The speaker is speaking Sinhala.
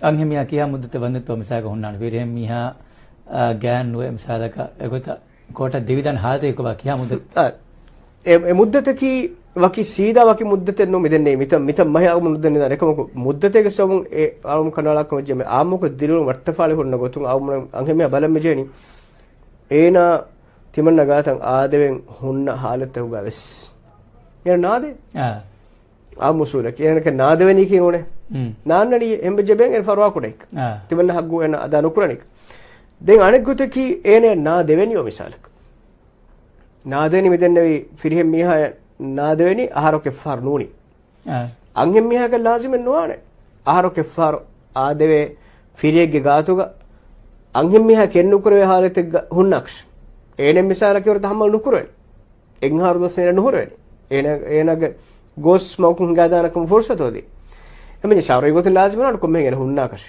අන්හෙමියා කියා මුද්දත වන්දත්ව මිසාක හොන්නාන පිරිහෙන් මිහා ගෑන් නුවේ මිසාලක එගොත කොට දෙවිදන් හාලතේ කොබා කියා මුද්දත ඒ මුද්දතකි වකි සීදා වකි මුද්දතේ නො මෙදෙන්නේ මිත මිත මහ අග මුද්දන්නේ නෑ එකමක මුද්දතේක සවුන් ඒ ආවුම් කනලාක මෙජ්ජ මේ ආමුක දිරුව වට්ටෆාලේ හොන්න ගොතුන් ආවුම් අන්හෙමියා බලම් මෙජේනි ඒනා තිමන්න ගාතන් ආදෙවෙන් හොන්න හාලත උගාවෙස් එන නාදේ ආ මුසුල කියනක නාදවෙනි කියෝනේ නාන්නනි එම්බජබෙන් එන් ෆරවා කුඩෙක් තිමන්න හග්ගු එන අදා නුකුරණික දෙන් අනෙක් ගොතකි ඒනේ නාදෙවෙනියෝ මිසාලක නාදෙනි මෙදෙන්නවි ෆිරිහෙම් මීහා නාදෙවෙනි ආහාර කෙෆාර නූනි අංගෙම් මීහාක ලාසිමෙන් නොආනේ ආහාර කෙෆාර ආදෙවේ ෆිරියෙක්ගේ ගාතුග අංගෙම් මීහා කෙන්නුකුරවේ හාලත හුන්නක්ෂ ඒනෙම් මිසාලක වර තහමල් නුකුරවෙනි එන්හාර දොස්නේ නුහුරවෙනි ඒන ඒනග ගොස් මවකුන් ගාදානකම ෆුර්සතෝදි එමෙ ශාරයි ගොත ලාසිම නෝන කොම්මෙන් එන හුන්නාකෂ